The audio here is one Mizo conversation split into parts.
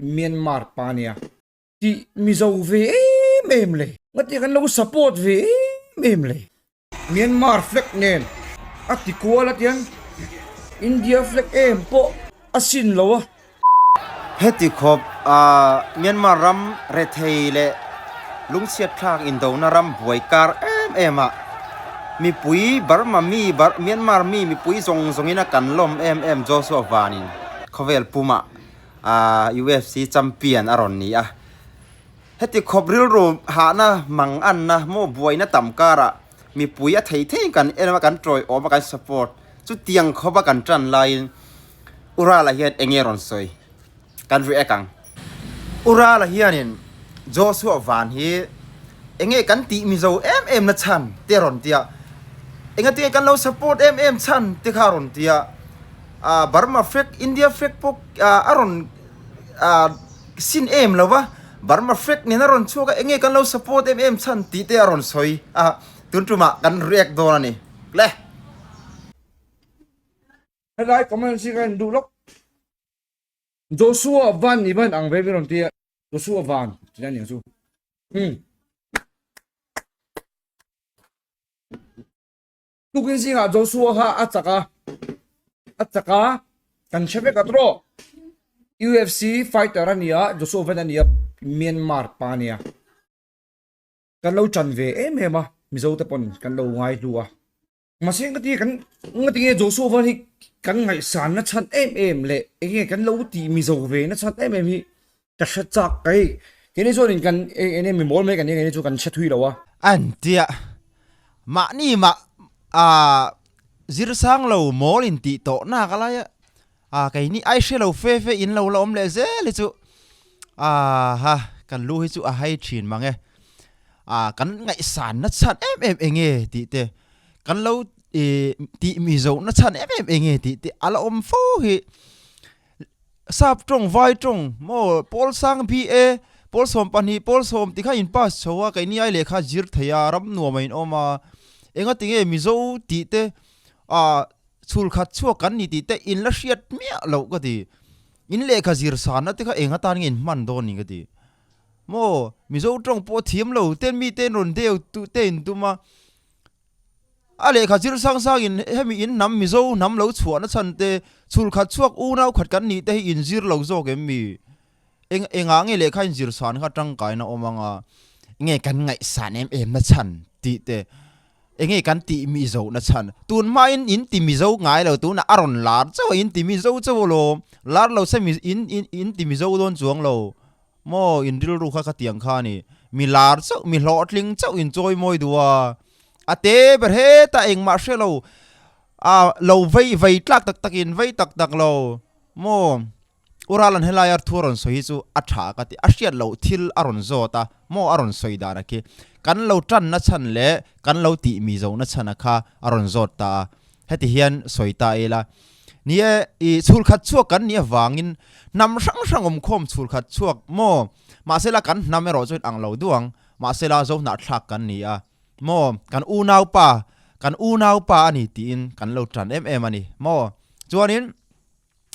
Myanmar pa nia. Tih Mizo ve em em le. Ngatia kan lo support ve em em le. Myanmar flag nen a ti kual a tiang India flag em pawh a sin lo a. Heti khawp a Myanmar ram rethei leh lungchhiat thlak indona ram buai kar em em ah mipui Burma mi Myanmar mi mipui zawng zawng in a kan lawm em em Joshua Van in khawvel pum ah UFC champion a rawn ni a. Heti khawp rilru hahna mang anna maw buaina tam karah mipui a thei theiin kan en a, kan tawiawm a, kan support. Chutiang khawpa kan tan laiin Urala hian eng nge rawn sawi? Kan react ang. Urala hianin Joshua Van hi eng nge kan tih Mizo em em na chhan te a rawn ti a, engatinge kan lo support em em chhan te kha a rawn ti a. Ah Burma flag India flag pawh ah a rawn ah sin em lo va, Burma flag nen a rawn chhuak a eng nge kan lo support em em chhan tih te a rawn sawi a, tun tumah kan react dawn a ni le. Helai comments hi ka en duh lawk. Joshua Van ni van ang ve min rawn ti a, Joshua Van tih a ni ang chu. Umm. Tukin zingah Joshua kha a chak a, a chak a, kan hre vek a tawh. UFC fighter a ni a, Joshua Van a ni a, Myanmar pa a ni a. Kan lo chan ve em em a, Mizo te pawn kan lo ngai hlu a. Mahse ka ti kan nga tinge Joshua Van hi kan ngaihsan na chhan em em leh enge kan lo tih Mizo ve na chhan em em hi ka hre chak ka hei keini chuanin kan eng mi mawl mai kan nia keini chu kan hre thui lo a. An tia mahni mah ah zirsang lo mawl in tih tawh nak a lai a ah keini ai hre lo fe fe in lo la awm leh zel hi chu ah ha kan lu hi chu a hai thin mang e ah kan ngaihsan na chhan em em eng nge tih te kan lo ih tih mi zoh na chhan em em eng nge tih te a la awm fo hi sap tawng vai tawng maw pawl sang BA pawl 12 pawl 10 tikha in pass chho a keini ai lehkha zir thei a ram nuam a in awm a engati nge mizo tih te ah Chhul khat chhuak kan ni tih te in la hriat miah loh ka ti. In lehkha zir sanna te kha eng atan nge in hman dawn ni ka ti. Maw Mizo tawng pawh thiam lo ten mi ten rawn deu tu te in tum a. A lehkha zir sang sang in hemi in hnam Mizo hnam lo chhuahna chhan te chhul khat chhuak unau khat kan nih te hi in zir lo zawk em mi? Eng engah nge lehkha in zir san kha tangkaina awm anga nge kan ngaihsan em em na chhan tih te Enge kan tih Mizo na chhan? Tun hmain in ti Mizo ngai lo tunah a rawn lar chauh a in ti Mizo chauh alawm. Lar lo se in in in ti Mizo dawn chuang lo maw in rilru kha khatiang kha a ni. Mi lar chauh mi hlawhtling chauh in chawi mawi duh a. A te ber hetah engmah hre lo a lo vei vei tlak tak tak in vei tak tak lo maw. Uralan helai a thu a rawn sawi hi chu a tha ka ti, a hriat loh thil a rawn zawt a, maw a rawn sawi dan a khi. Kan lo tan na chhan leh kan lo tih mi zo na chhan a kha a rawn zawt ta a, heti hian sawi ta ila. Ni e, i chhul khat chhuak kan nih avangin hnam hrang hrang awm khawm chhul khat chhuak maw, mahsela kan hnam erawh chuan ang lo duh ang, mahsela zohnahthlak kan ni a, maw kan unaupa, kan unaupa a ni tiin kan lo tan em em a ni maw. Chuanin.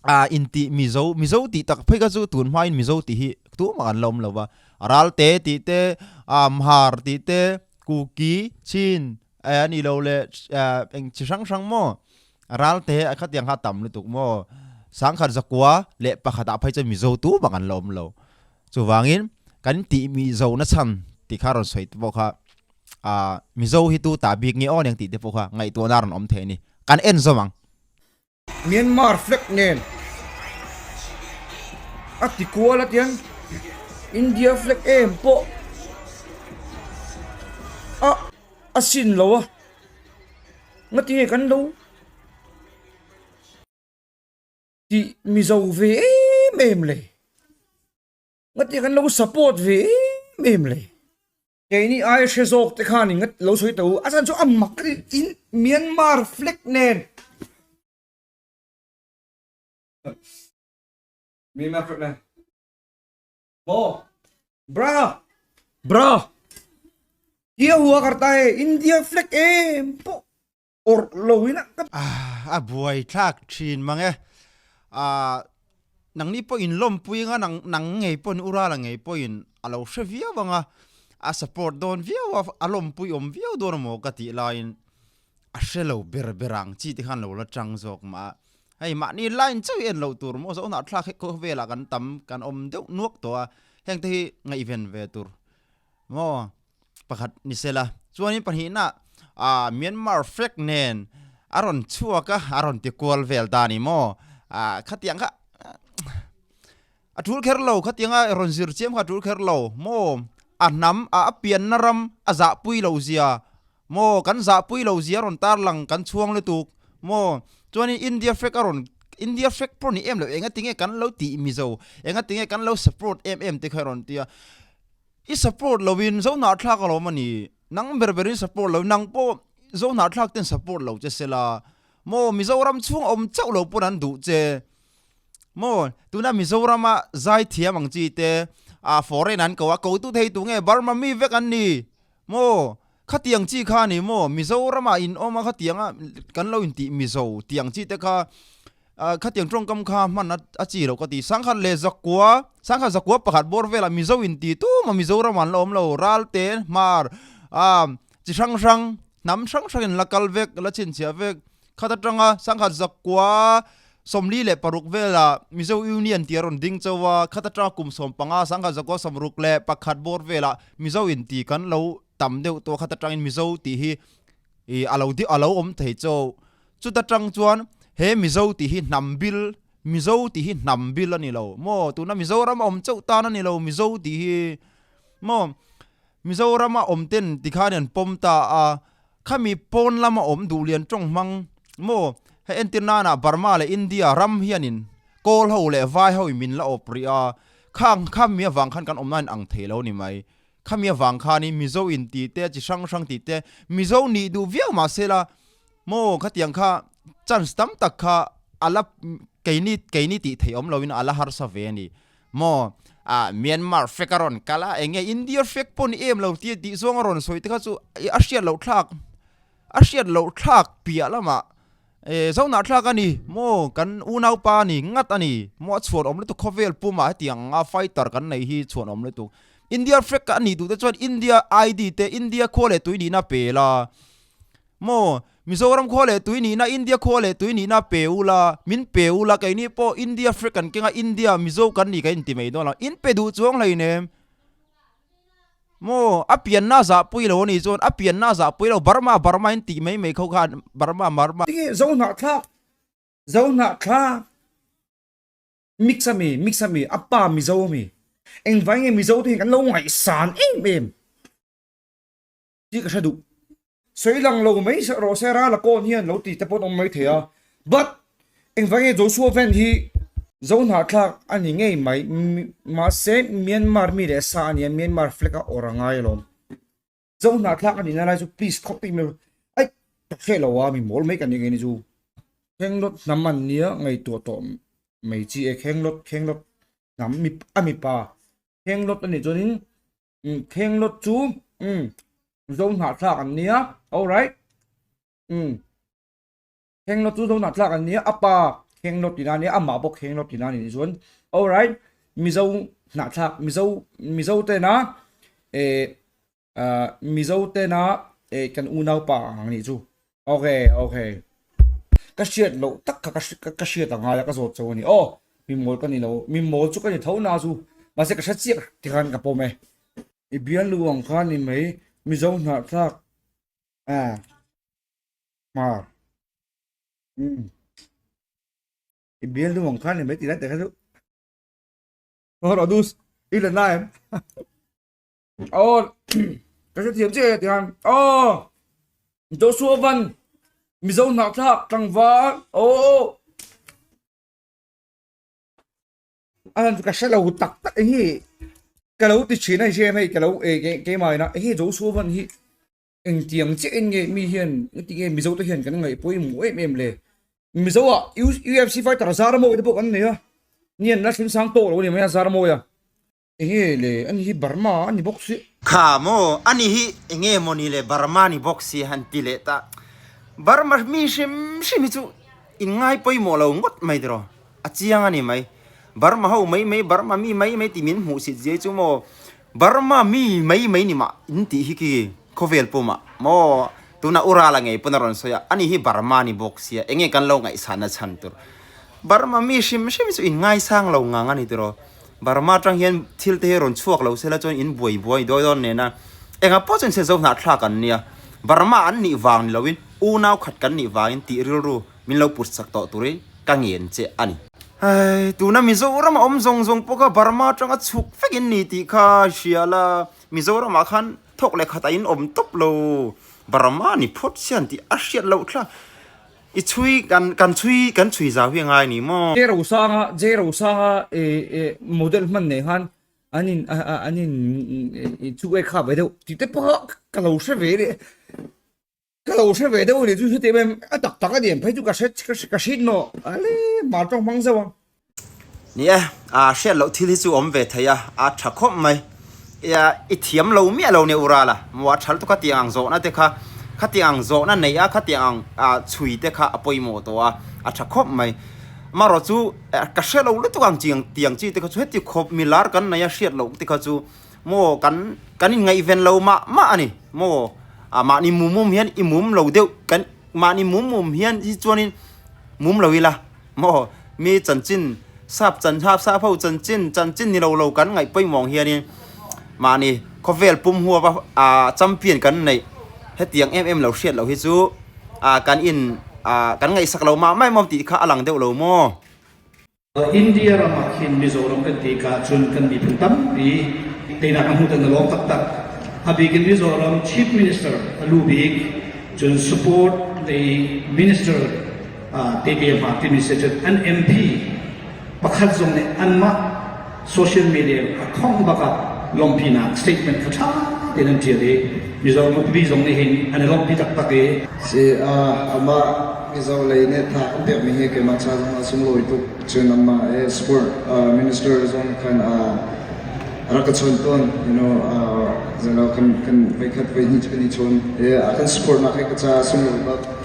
ah intih Mizo Mizo tih tak phei kha chu tun hmain Mizo tih hi tumah an la awm lo va Ralte tih te ah Mhar tih te Kuki Chin eh a nih loh leh eh eng chi hrang hrang maw Ralte a khatiang kha a tam lutuk maw Sangkhat zakua leh pakhatah phei chuan Mizo tumah an la awm lo chuvangin kan tih Mizo na chhan tih kha rawn sawi te pawh kha ah Mizo hi tu tah bik nge aw aniang tih te pawh kha ngaihtuahna a rawn awm thei a ni kan en zawm ang. Myanmar flag nen a ti kual a tiang India flag em pawh a a sin lo a ngati nge kan lo tih mizo ve em em le ngati kan lo support ve em em le. Keini ai hre zawk te khan in lo sawi tawh u, a chhan chu a mak ka ti in Myanmar flag nen Myanmar flag nen maw bra bra kia hua karta he India flag em pawh awrh lo in a A buai thlak thin mang e. Ah. Nangni pawh in lawmpui anga nang nang ngei pawhin u Rala ngei pawhin a lo hre viau anga a support dawn viau a, a lawmpui awm viau dawn amaw ka tih laiin a hre lo ber ber ang chi te khan lo la tang zawk mah a. Hei mahni line chauh hi en loh tur maw zohnah thlak hi khawvelah kan tam kan awm deuh nuak tawh a, heng te hi ngaihven ve tur maw pakhat ni sela. Chuanin pahnihna ah Myanmar flag nen a rawn chhuak a, a rawn ti kual vel ta a ni maw ah khatiang kha a tul kher lo khatianga rawn zir chiam kha a tul kher lo maw a hnam a pianna ram a zahpui lo zia Maw kan zahpui lo zia rawn tarlang kan chhuang lutuk maw chuanin India flag a rawn India flag pawh ni em lo enga tinge kan lo tih Mizo enga tinge kan lo support em em te kha rawn tia i support lo in zo hnahthlak alawm a ni nang ber ber in support lo nang pawh zo hnahthlak ten support lo che sela maw Mizoram chhung awm chauh lo pawn an duh che maw tuna Mizorama zaithiam ang chi te ah foreign an ko a ko tu thei tu nge Burma mi vek an ni maw. Khatiang chi kha a ni maw? Mizoramah in awm a khatianga kan lo intih Mizo tih ang chi te kha khatiang tawngkam kha hman a chi loh ka ti. Sangkhat leh zakua, sangkhat zakua pakhat bawr velah Mizo inti tumah Mizoramah an la awm lo. Ralte, Hmar, chi hrang hrang, hnam hrang hrangin la kal vek, la chhinchhiah vek. Khat atanga sangkhat zakua 46 velah Mizo Union tih a rawn ding chauh a, khat atanga kum 15 sangkhat zakua 61 bawr velah Mizo inti kan lo tam deuh tawh khat atangin Mizo tih hi ih a lo a lo awm thei chauh. Chuta tang chuan he Mizo tih hi hnam bil, Mizo tih hi hnam bil a ni lo maw? Tuna Mizoram a awm chauh tan a ni lo Mizo tih hi maw? Mizoram a awm ten tikhan an pawm ta a, khami pawn lama awm duhlian tawng hmang maw? Hei entir nana Burma leh India ram hianin Kawl ho leh Vai ho in min la awp rih a, khang khami avang khan kan awmna in ang thei lo ni mai. Khami avang khanin Mizo in tih te, chi hrang hrang tih te, Mizo nih duh viau mah se la maw khatiang kha chance tam tak kha a la keini keini tih theih awm loin a la harsa ve a ni maw. Ah Myanmar flag a rawn kal a, eng nge India flag pawh ni em lo tia tih zawng a rawn sawi te kha chu a hriat loh thlak a hriat loh thlak piah lamah E, Zohnah thlak a ni maw? Kan unaupa a ni ngat a ni maw? A chhuanawm lutuk khawvel pumah hetiang anga fighter kan nei hi chhuanawm lutuk. India flag a nih duh te chuan India ID te India khua leh tui nihna pe la maw? Mizoram khua leh tui nihna India khua leh tui nihna pe u la, min pe u la keini pawh India flag kan keng a India Mizo kan ni kan inti mai dawn lo. In pe duh chuang hleinem. Maw, a pianna a zahpui lo a nih chuan a pianna a zahpui lo, Burma Burma in tih mai mai kho khan Burma Burma. Tinge Zohnahthlak Zohnahthlak mix a mi mix a mi a pa Mizo a mi engvai nge Mizo te hian kan lo ngaihsan em em tih ka hre duh. Sawi lang lo mai rawh se Rala kawn hian lo ti te pawn awm mai thei a but engvai nge Joshua Van hi Zohnahthlak a ni ngei mai mahse Myanmar mi leh sa a nia Myanmar flag a awrh a ngai alawm Zohnahthlak a nihna lai chu please khawp tak mai aih ka hre lo a mi mawl mai ka ni ngei ni chu Khenglawt hnam an nia ngaihtuah tawh mai chi e Khenglawt Khenglawt hnam a mipa Khenglawt a nih chuanin Khenglawt chu Zo hnahthlak an nia alright Khenglawt chu Zo hnahthlak an nia a pa Khenglawt tina nia amah pawh Khenglawt tina a nih chuan alright Mizo hnahthlak Mizo Mizo tena eh Mizo tena eh kan unaupa ang nih chu okay okay ka hriat loh tak kha ka hriat a ngai a ka zawt chauh a ni aw mi mawl ka ni lo mi mawl chu ka ni tho na chu mahse ka hre chiah tikhan ka pawm e i bial lu ang kha ni mai Mizo hnahthlak a hmar um i bial lu ang kha ni mai tih lai te kha chu aw rawh dus i la na em aw ka hre thiam chiah e tikhan aw Joshua Van Mizo hnahthlak tlangval aw a ka hre lo tak tak hi ka lo ti thin a hei hei ka lo keimah ina hei Joshua Van hi Engtiang chiah in nge mi hian engti nge Mizo te hian kan ngaih pawimawh em em le? Mizo ah UFC fighter Zaramawi te pawh kan nei a, ni an la thleng sang tawk lo a ni mai a Zaramawi a. Enge le ani hi Burma a ni bawk si. Kha maw ani hi enge mawni le Burma ni bawk si han ti leh ta. Burma mi hrim hrim hi chu in ngai pawimawh lo ngawt mai tiraw a chiang a ni mai. Burma ho mai mai Burma mi mai mai tih min hmuh sit zia hi chu maw Burma mi mai mai ni mah in tih hi khi khawvel pumah maw tunah Urala ngei pawn a rawn sawi a ani hi Burma ni bawk sia enge kan lo ngaihsan a chhan tur Burma mi hrim hrim chu in ngaisang lo ngang a ni tiraw Burma atang hian thil te hi rawn chhuak lo sela chuan in buai buai dawi dawn nena engah pawh chuan se zo hnahthlak an nia Burma an nih vang ni loin unau khat kan nih vangin tih rilru min lo put sak tawh turin ka ngen che a ni. Hei, tuna Mizoram a awm zawng zawng pawh kha Burma atanga chhuk vek in ni tih kha hria la, Mizoram ah khan thawk leh khat ah in awm tawp lo, Burma ni phawt sian tih a hriat loh thlak. I chhui kan kan chhui kan chhui zau hi a ngai ni maw? J Rosanga J Rosanga model hman nei khan an in an in chu e kha ve deuh tih te pawh ka lo hre ve leh. Ka lo hre ve deuh a ni chu heti em em a tak tak a ni em phei chu ka hre ka hrit nawh ale mar tawng hmang zauh ang. Ni e, a hriat loh thil hi chu awm ve thei a, a tha khawp mai. Ia i thiam lo miah lo nia Urala, maw a tha lutuk khatiang ang zawhna te kha, khatiang ang zawhna neih a, khatiang ang chhui te kha a pawimawh tawh a, a tha khawp mai. Amaherawh chu ka hre lo lutuk ang chiang tiang chi te kha chu heti khawp milar kan nei a hriat loh te kha chu Maw kan kan in ngaihven lo mah mah a ni maw ah mahni mum mum hian i mum lo deuh kan mahni mum mum hian hi chuanin mum lo ila maw mi chanchin sap chan sap sap ho chanchin chanchin ni lo lo kan ngaih pawimawh ang hianin mahni khawvel pum huap a ah champion kan neih hetiang em em lo hriat loh hi chu ah kan in ah kan ngaihsak lo mah mah emaw tih kha a lang deuh lo maw. India ram ah khin Mizoram kan ti ka ahcun kan miphun tampi teinak a hmuh na lawm taktak. A bik in Mizoram Chief Minister a lu bik cun support lei minister tete hma timi si cun an MP pakhat zong nih anmah social media a khong bak ah lawmhpinak statement kha ṭha tein an ṭial i Mizoram mipi zong nih hin an i lawmhpi taktak i Si amah Mizo lei nih tha an pekmi hi keimah ca zong ah sunglawi tuk. Cun amah he sport minister zong khan a rak ka chawn tawn. You know, zalo kan kan voikhat voihnih cu kan i chawn. A kan support nak hi ka ca sunglawi bak.